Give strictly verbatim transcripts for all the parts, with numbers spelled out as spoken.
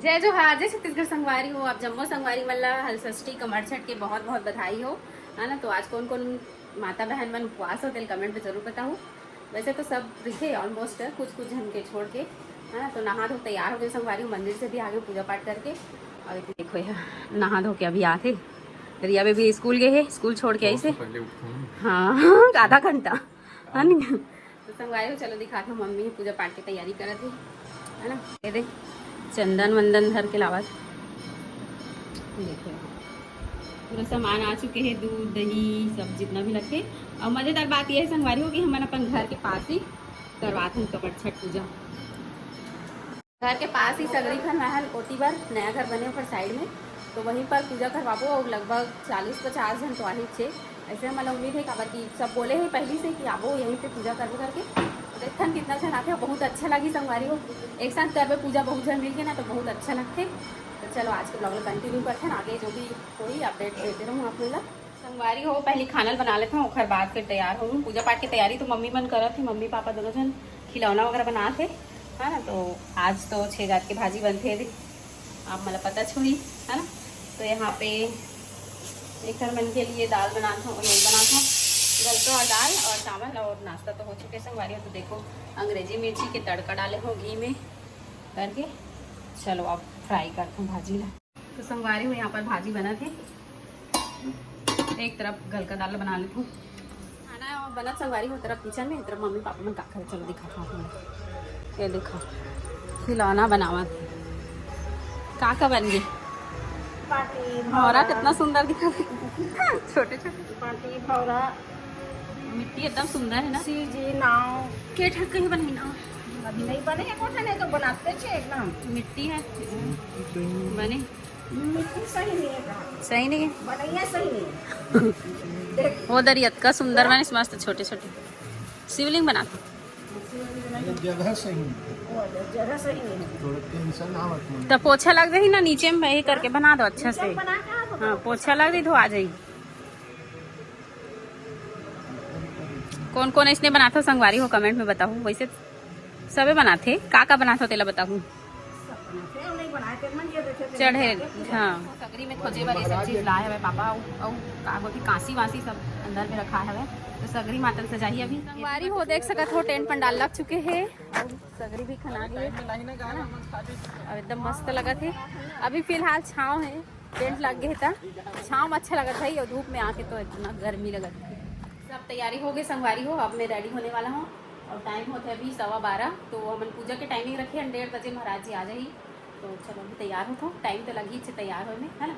जय जोहार, जय छत्तीसगढ़ संगवारी हो। आप जम्मो संगवारी मन ला हलषष्ठी कमरछठ के बहुत बहुत बधाई हो, है ना। तो आज कौन कौन माता बहन मन उपवास हो, तेल कमेंट में जरूर बताओ। वैसे तो सब रिथे ऑलमोस्ट, कुछ कुछ झन के छोड़ के, है ना। तो नहा धो तैयार हो गए संगवारी हो, मंदिर से भी आ गए पूजा पाठ करके। और इधर देखो, यह नहा धो के अभी आते, रिया बेबी स्कूल गए है, स्कूल छोड़ के आई से। हाँ, आधा घंटा, है ना। तो संगवारी हो, चलो दिखात हूँ, मम्मी पूजा पाठ के तैयारी करत हे, है ना। ये दे, चंदन वंदन धर के लावत। देखो, पूरा सामान आ चुके हैं, दूध, दही, सब जितना भी लगथे। और मजेदार बात ये है संगवारी हो कि हमन अपन घर के पास ही करवात हन कमरछठ पूजा। घर के पास ही सगरी घर महल ओती बर नया घर बने ओकर साइड में, तो वहीं पर पूजा करवाबो। और लगभग चालीस पचास झन तो आही छे, ऐसे हमन ला उम्मीद है, काबर कि सब बोले हैं पहली से कि आबो यहीं पे पूजा करबो करके। तो देखथन कितना झन आथे, बहुत अच्छा लगी संगवारी हो, एक साथ करबे पूजा, बहुत झन मिल के ना, तो बहुत अच्छा लगथे। तो चलो आज के ब्लॉग ला कंटिन्यू करथन, आगे जो भी होही अपडेट देते रहूँ आप लोग ला। संगवारी हो, पहले खाना ल बना लेथन, ओखर बाद फिर तैयार होहूँ। पूजा पाठ के तैयारी तो मम्मी मन करत हे, मम्मी पापा दोनों झन खिलौना वगैरह बनात हे, है ना। तो आज तो छः जात के भाजी बनथे, दे आप मन ला पता छुही, है ना। तो यहाँ पे एकर मन के लिए दाल बनात हूँ, यही बनात हूँ, गलका और दाल और चावल। और नाश्ता तो हो चुके संगवारी हो। तो देखो, अंग्रेजी मिर्ची के तड़का डाले हूँ घी में करके। चलो अब फ्राई करते हैं भाजी ला। तो संगवारी हो, यहाँ पर भाजी बनत हे, एक तरफ गलका दाल बना लेथन। खाना बनत संगवारी हो, तरफ किचन में, तरफ मम्मी पापा मन का करे, चलो दिखात हूँ आप मन। ये देखो, खिलौना बनावत हे। का का बन गे? पाटी, भौरा भौरा। कितना सुंदर दिखत हे। छोटे छोटे। पाटी, भौरा। मिट्टी एकदम सुंदर है ना? शिव जी, नाव। के ठन कहीं बनही नाव? अभी नहीं बने हैं, कोठा नहीं तो बनाते छे एकदम। मिट्टी है, बने। मिट्टी सही नहीं है कहाँ। सही नहीं है? बनैया सही नहीं है। देख। वो दरी अतका सुंदर बने, मस्त छोटे छोटे शिवलिंग बनाते। जगह सही नहीं है। वो जगह सही नहीं है। थोड़ा टेंशन आवत मन। तो पोछा लग जाही ना नीचे में, यही करके बना दो अच्छा से। नीचे में बना के आप हाँ, पोछा लग जाही, धोआ जाही। कौन कौन इसने बनाथो संगवारी हो, कमेंट में बताहू। वैसे सबे बनाथे, का का बनाथो तेला बताहू। चढ़े, हाँ। सगरी में खोजे बर ये सब चीज लाए हवे पापा, अउ, अउ का बोलथे, कांसी वासी सब अंदर में रखा हवे, तो सगरी मातल सजाही अभी। संगवारी हो, देख सकत हो, टेंट पंडाल लग चुके हे, अउ सगरी भी खना गे, है ना? अउ एकदम मस्त लगत हे। अभी फिलहाल छाँव हे, टेंट लग गे हे त छाँव में अच्छा लगत हे, अउ धूप में आके तो इतना गर्मी लगत हे। सब तैयारी हो गई संगवारी हो, अब मैं रेडी होने वाला हूँ और टाइम होथे अभी सवा बारह, तो हमन पूजा के टाइमिंग रखे हन डेढ़ बजे महाराज जी आ जाही। तो चलो अभी तैयार होथों, टाइम तो लगही छे तैयार होए में, है ना।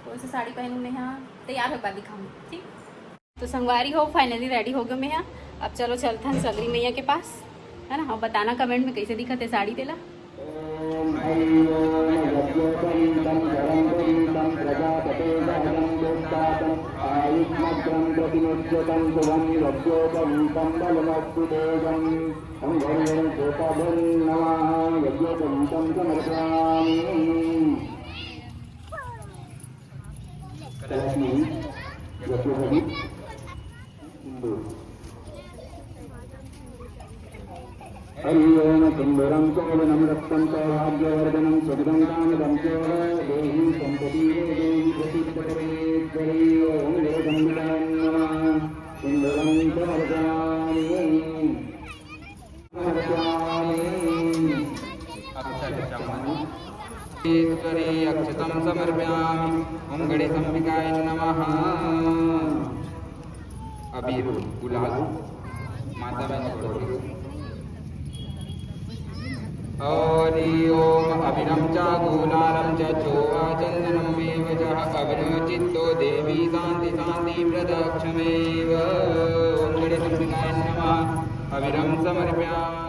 कौन सा साड़ी पहनूँ मैं, हाँ तैयार होए के बाद दिखाऊँ, ठीक। तो संगवारी हो, फाइनली रेडी हो गए मैं, हाँ। अब चलो चलथन सगरी मैया के पास, है ना। और बताना कमेंट में कैसे दिखत हे साड़ी तेला। ॐ हरिः ॐ यज्ञोपवीतं जलम्पवीतं प्रजापते सहजं दुष्टातम् आयुष्मद्रं प्रतिमुच्यतं शुभं यज्ञोपवीतं बलमस्तु तेजम्। ॐ हरिः ॐ श्वेताभ्यं नमः यज्ञोपवीतं समर्पयामि। कलश नहीं, यज्ञोपवीत सिंदूर। हरि ओम सिंदूरं चोदनं रक्तं सौभाग्यवर्धनं सुखदं कामदं चोद देहि सम्पत्ति देहि प्रसीद परमेश्वरी। ओम जगदम्बिकाय नमः। सिंदूरं समर्पयामि। समर्पयामि। अक्षत चमन। ईश्वरी अक्षतं समर्पयामि। ओम गणेशाम्बिकाय नमः। अबीर गुलाल माता में छोड़ दो। हरि ओम अबीरं च गुलालं च चोवा चन्दनमेव च अविनियोजितो देवी शान्ति शान्ति प्रदक्षमेव। ओम गणेशाम्बिकाय नमः। अबीरं समर्पयामि।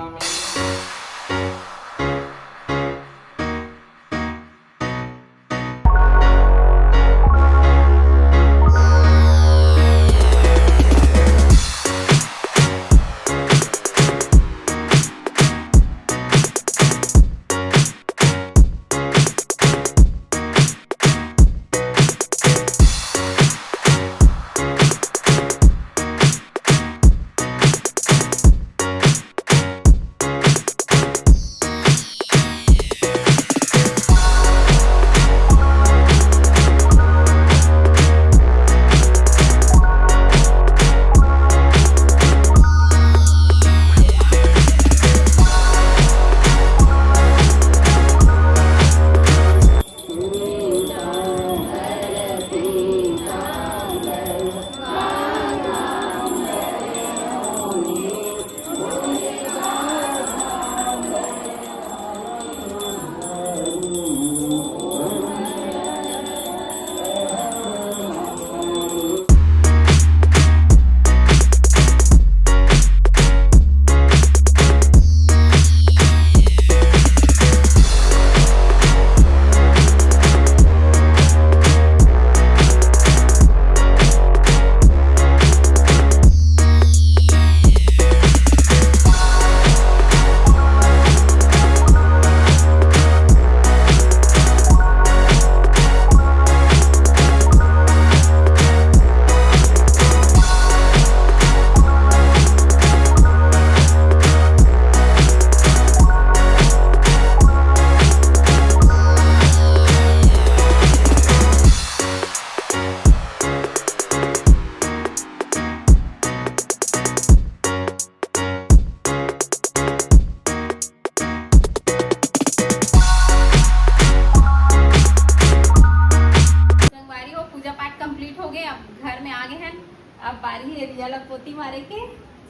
गोटी मारे के।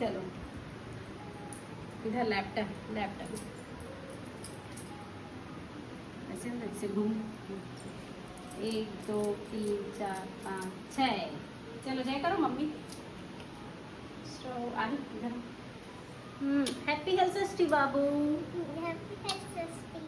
चलो, इधर लैपटॉप, लैपटॉप ऐसे ना, ऐसे घूम। एक, दो, तीन, चार, पाँच, छः। चलो, जय करो मम्मी। So, आदि इधर। हम्म, happy हलषष्ठी बाबू। Happy हलषष्ठी।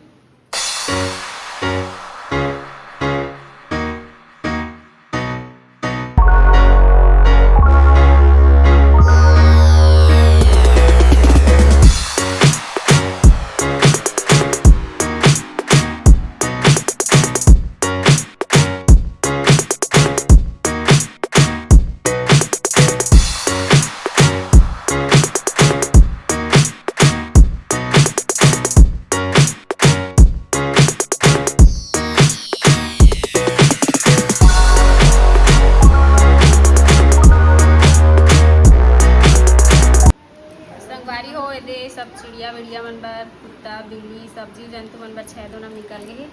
संगवारी हो, एदे सब चिड़िया विड़िया मन बर, कुत्ता बिल्ली, सब जीव जंतु मन बर छह दोना निकल गए हे।